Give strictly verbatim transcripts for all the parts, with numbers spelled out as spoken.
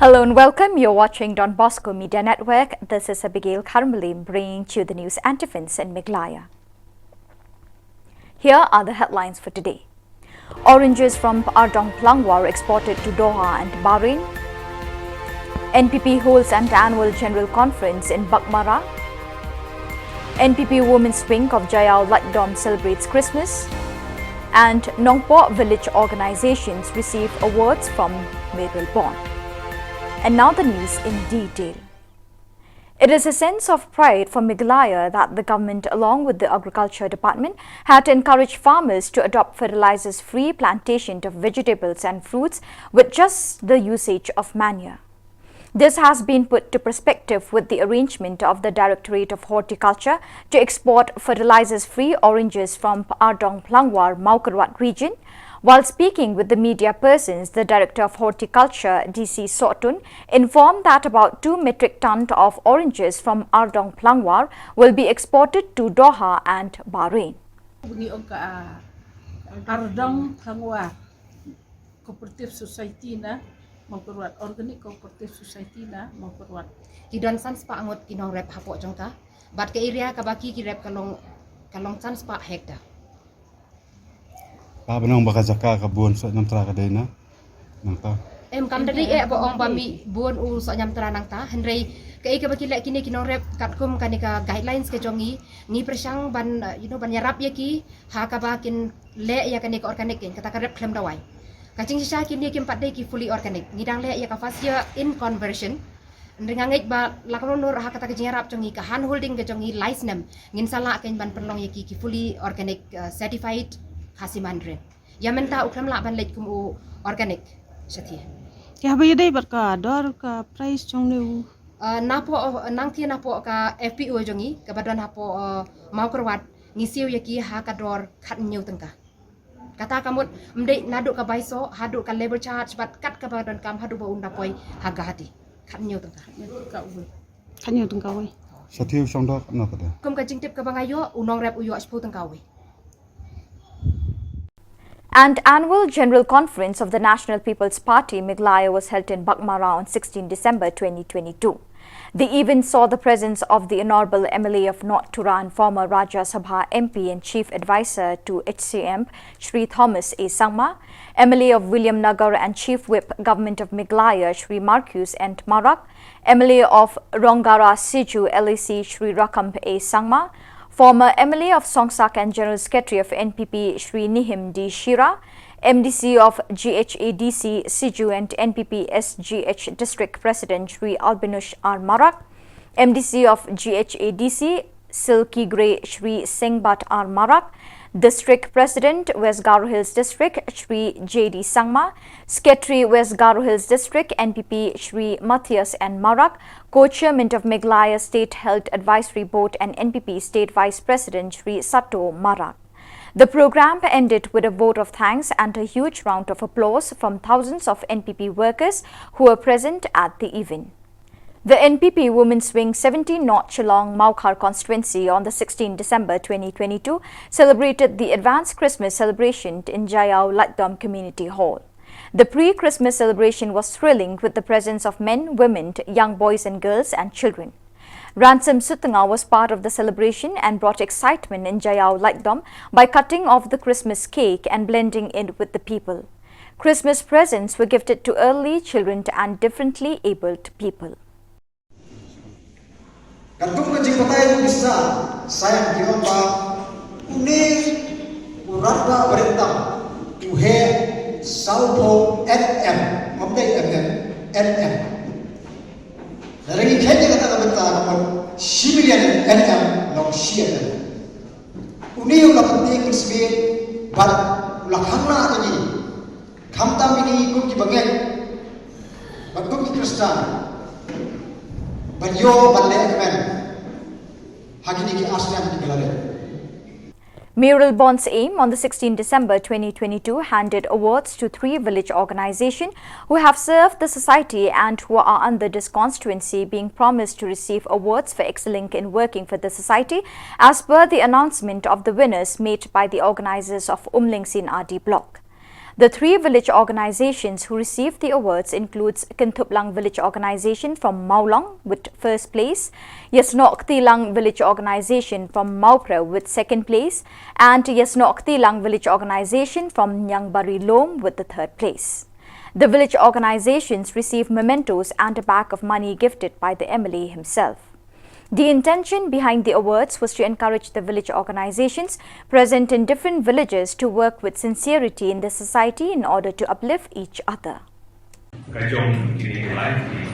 Hello and welcome. You're watching Don Bosco Media Network. This is Abigail Kharmalim bringing to you the news antiphons in Meghalaya. Here are the headlines for today. Oranges from Ardong Phlangwar exported to Doha and Bahrain. N P P holds an annual general conference in Baghmara. N P P Women's Wing of Jaiaw Laitdom celebrates Christmas. And Nongpoh village organizations receive awards from Mayoral Bond. And now the news in detail. It is a sense of pride for Meghalaya that the government, along with the Agriculture Department, had encouraged farmers to adopt fertilizers-free plantation of vegetables and fruits with just the usage of manure. This has been put to perspective with the arrangement of the Directorate of Horticulture to export fertilizers-free oranges from Ardong Phlangwar, Mawkyrwat region. While speaking with the media persons, the Director of Horticulture, D C Sohtun, informed that about two metric ton of oranges from Ardong Phlangwar will be exported to Doha and Bahrain. Ngi ong ka, ah, Ardong Phlangwar Cooperative Society na Mawkyrwat, Organic Cooperative Society na Mawkyrwat. Ki don san spah ngut ki nongrep hapoh jong ka. Bad ka area kaba ki, ki rep ka long, ka long san spah hektar. Ba ban ong ba ka jaka ka bun soh ñiamtra ka dei na nangta. Em, kam da dei eh ba ong ba mih bun u soh ñiamtra nangta. Hynrei kaei kaba ki leh kine ki nongrep katkum kane ka guidelines ka jong ngi, ngi pyrshang ban, uh, you know, ban ïarap ïa ki ha kaba kin leh ïa kane ka organic, kata ka rep khlem dawai. Ka jingshisha kine kim pat dei ki fully organic. Ngi dang leh ïa ka first year in conversion. Hynrei nga ngeit ba la ka long ha kata ka jingïarap jong ngi, ka hand holding ka jong ngi lai snem, ngin sa lah kein ban pynlong ïa ki ki fully organic, uh, certified Khasi Mandarin. Ïa mynta u khlem lah ban leit kum u organic shathie. Ki haba ïadei bad ka dor ka price jong ne u. Uh, napoh, uh, nangta napoh ka F P O jong ngi kaba don hapoh, uh, Mawkyrwat, ngi siew ïa ki ha ka dor khathynñiew tyngka. Kata ka mut, ym dei naduh ka bai soh haduh ka labour charge bad kat kaba donkam haduh ba un da poi ha Guwahati. Khathynñiew tyngka. Khathynñiew tyngka wei. Shathie u shong dor na ka dor. Kum ka jingtip kaba nga ïoh, u nongrep u ïoh shiphew tyngka wei. An annual general conference of the National People's Party Meghalaya was held in Baghmara on sixteen December twenty twenty-two. The event saw the presence of the Honourable M L A of North Tura and former Rajya Sabha M P and Chief Advisor to H C M, Shri Thomas A Sangma, M L A of Williamnagar and Chief Whip, Government of Meghalaya, Shri Marcuise N Marak, M L A of Rongara Siju L A C, Shri Rakamp A Sangma, former M L A of Songsak and General Secretary of N P P, Shri Nihim D Shira, M D C of G H A D C Siju and N P P S G H District President Shri Albinush R Marak, M D C of G H A D C Silkygray Shri Sengbat R Marak, District President West Garo Hills District Shri J D Sangma, Secretary West Garo Hills District N P P Shri Matthias N Marak, Co-Chairman of Meghalaya State Health Advisory Board and N P P State Vice President Shri Sato Marak. The program ended with a vote of thanks and a huge round of applause from thousands of N P P workers who were present at the event. The N P P Women's Wing seventeen North Shillong Mawkhar constituency on the sixteenth December twenty twenty-two celebrated the advanced Christmas celebration in Jaiaw Laitdom Community Hall. The pre-Christmas celebration was thrilling with the presence of men, women, young boys and girls and children. Ransom Sutnga was part of the celebration and brought excitement in Jaiaw Laitdom by cutting off the Christmas cake and blending in with the people. Christmas presents were gifted to elderly, children and differently abled people. Katkum ka jingbatai u Isa, sa ïa ki ong ba une u rangbah barit tam u heh sawphew mm, ym dei mm, mm. Lada ngi khet ïa kata ka bynta ka mut shi million mm long shi mm. Une u la pyntieng pynsmit bad u la khang lah ïa ngi. Khamtam ïa ngi kum ki bangeit bad kum ki Khristan ban ïoh ban leh kmen ha kine ki arsien kiba la leh. Mayoral Bond's aim on the sixteenth December twenty twenty-two handed awards to three village organization who have served the society and who are under this constituency being promised to receive awards for excelling in working for the society as per the announcement of the winners made by the organizers of Umling Sinadi Block. The three village organizations who received the awards includes Kynthuplang Village Organization from Mawlong with first place, Yasnohktilang Village Organization from Mawphrew with second place, and Yasnohktilang Village Organization from Niangbari Lom with the third place. The village organizations received mementos and a bag of money gifted by the M L A himself. The intention behind the awards was to encourage the village organizations present in different villages to work with sincerity in the society in order to uplift each other. Ka jong kine ki lai tylli.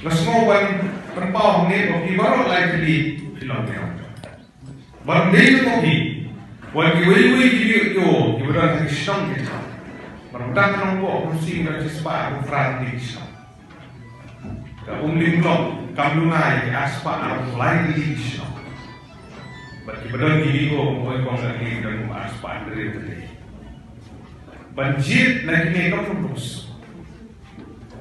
Nga sngew ban pynpaw hangne ba phi baroh lai tylli phi long phi. Ban dei jong phi. Wan kiwei kiwei ki ïoh ki ba don ha ki shnong ki jong. Ban dak nongpoh Khasi don shispah arphew phra tylli ki shnong. Ka Umlin Block kam duna ïa ki arspah arphew lai tylli ki shnong. Bad ki ba don ki D O, ong kong, ka ki don arspah hynriew tylli. Ban jied na kine kam duna.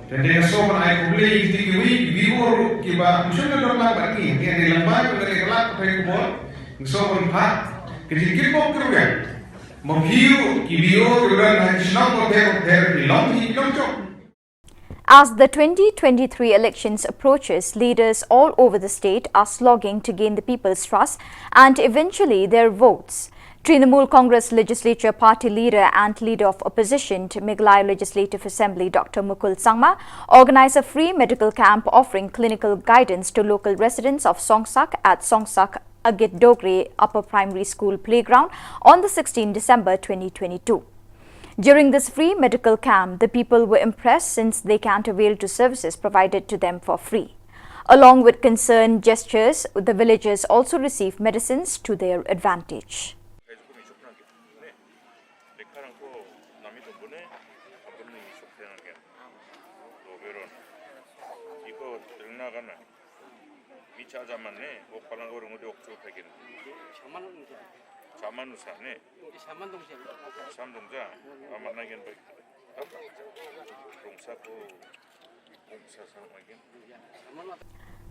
Te nga sngew ban ai khublei ïa kito kiwei ki V O ruh kiba ym shym la don lang bad ngi, ngi dei lang bad ngi dei ka lad ka thei khubor. Nga sngew ban phah ka jingkyrpad kyrpad. Ma phi ruh ki V O kiba don ha ki shnong bapher bapher, ki long hi ki long jong. As the twenty twenty-three elections approaches, leaders all over the state are slogging to gain the people's trust and eventually their votes. Trinamool Congress Legislature Party leader and leader of opposition to Meghalaya Legislative Assembly, Doctor Mukul Sangma, organized a free medical camp offering clinical guidance to local residents of Songsak at Songsak Agit Dogre Upper Primary School playground on the sixteenth December twenty twenty-two. During this free medical camp, the people were impressed since they can't avail to services provided to them for free. Along with concerned gestures, the villagers also received medicines to their advantage.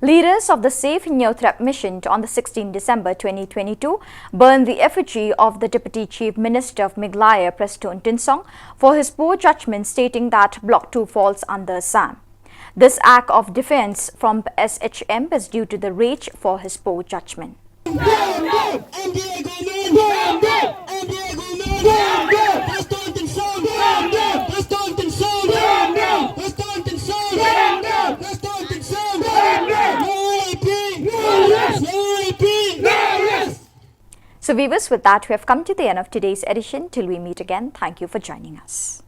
Leaders of the Save Hynñiewtrep Mission on the sixteenth December twenty twenty-two burned the effigy of the Deputy Chief Minister of Meghalaya, Prestone Tynsong, for his poor judgment, stating that Block two falls under Assam. This act of defiance from S H M is due to the rage for his poor judgment. So viewers, with that, we have come to the end of today's edition. Till we meet again, thank you for joining us.